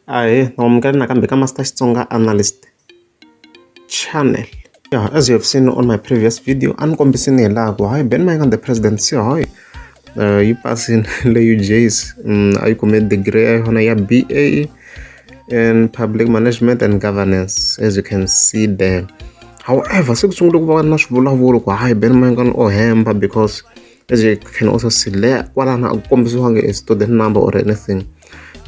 Ahee, na amukela nakambe ka Master Xitsonga Analyst Channel. Yeah, as you have seen on my previous video, a ni kombisini hi laha ku hayi Ben Mayengani the president se hayi yi pasini le UJs a yi kume degree ya yona ya BA in public management and governance as you can see there. However, se ku sungule ku va na swivulavulo ku hayi Ben Mayengani o hemba because as you can also see le kwalano a ku kombisiwangi a student number or anything.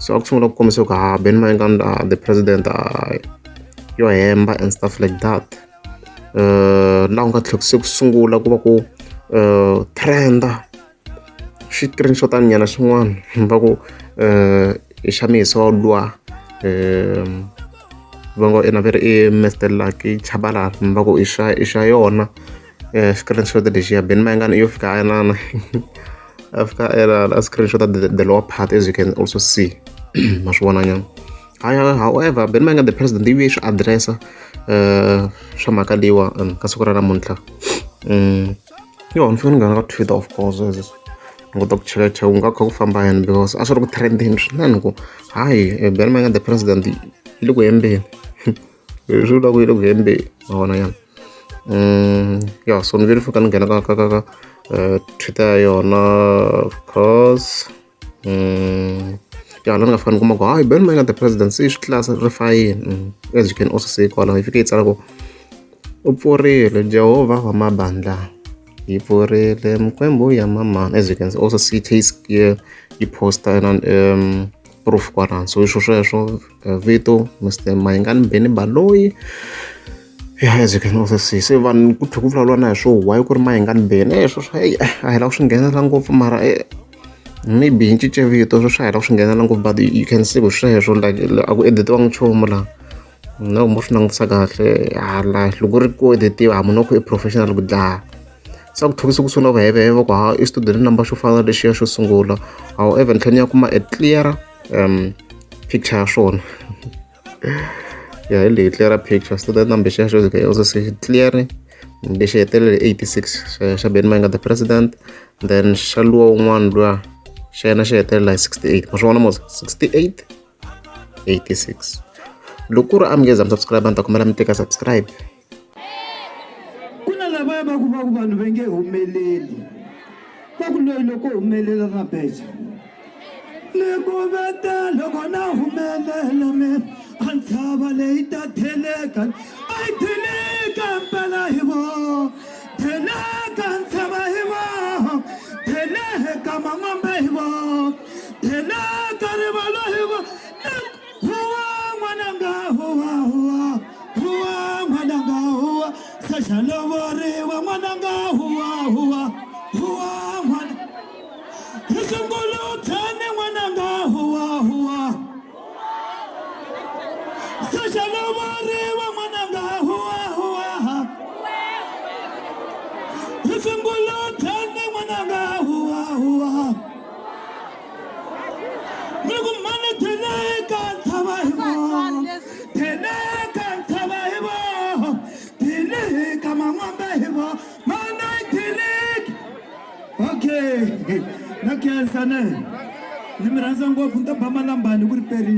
So a ku sungula ku kombisiwa ku ha Ben Mayengani the president yo hemba and stuff like that. Laha ku nga tlhela se ku sungula ku va ku trend-a xi-screenshot nyana xin'wana va ku i xa mihisa luwa va ngo ina va ri i Mr Lucky Chabalala va ku i xa yona screenshot lexiya Ben Mayengani yo fika a inana a fika a inana a screenshot the lower part as you can also see, ma swi vona nyana. However, Ben Mayengani the president yi vuye swi address-a swa mhaka leyiwa ka siku ra namuntlha. Yo ni fike ni nghena ka Twitter, of course, ni kota ku cheka cheka ku nga kha ku famba yini because a swi ri ku trend-eni swinene ku hayi Ben Mayengani the president yi le ku hembeni, swi vula ku yi le ku hembeni, ma vona nyana. Yeah, so ni vile fika ni nghena ka Twitter ya yona, of course. Ya, la ni nga fika ni kuma ku hayi Ben Mayengani the president se yi swi clarify-ini. As you can also see kwalaho yi fike yi tsala ku u pfurile Jehovha wa mabandla yi pfurile mikwembu ya mamana. As you can also see, yi yi posta na proof kwalano. So swo sweswo vito Mr Mayengani Benny Baloyi. Yeah, as you can also see, se vanhu ku tlhela ku vulavuriwa na hi swo why ku ri Mayengani Benny e swo hey, a hi lava ku swi nghenela ngopfu mara maybe yi cince vito swo swa hi lava ku swi nghenela ngopfu, but you can see ku sweswo like a ku editiwangi nchumu laha na ku mo swi langutisa kahle hala loko ku ri ku editiwa ha munhu wa ku i professional ku dlaya. Se a ku thokisi ku sungula ku heveheve ku ha i student number xo fana na lexiya xo sungula. However, ni tlhela ni ya kuma a clearer picture ya swona. Ya, hi leyi clearer picture, student number xiya xo also see clear lexi hetelele 86 xa Ben Mayengani the president, then xa luwa un'wana luya xa yena xi hetelela hi 68, ma swi vona mos 68 86. Loko ku ri a mi nge za mi subscribe, ni ta kombela mi teka subscribe. Ku na lavaya va ku va ku vanhu va nge humeleli, va ku loyi loko humelela na beja ni ku veta loko na humelela mi a ntshava leyi ta theleka a yi theleka mpela hi vo theleka ntshava hi vo theleka man'wambe hi vo theleka rivalo hi vo huwa n'wananga huwa huwa huwa n'wananga huwa saxa lovoriwa n'wananga huwa huwa huwa n'wana hi sungula tshani n'wananga huwa huwa saxa lovoriwa n'wananga huwa huwa hi sungula tshani n'wananga huwa huwa ni ku mani theleka ntshava hi vo theleka ntshava hi vo theleka man'wambe hi vo mana theleki. Okay, na khensa ne ni mi rhandza ngopfu ni ta ba malambani ku ri perile.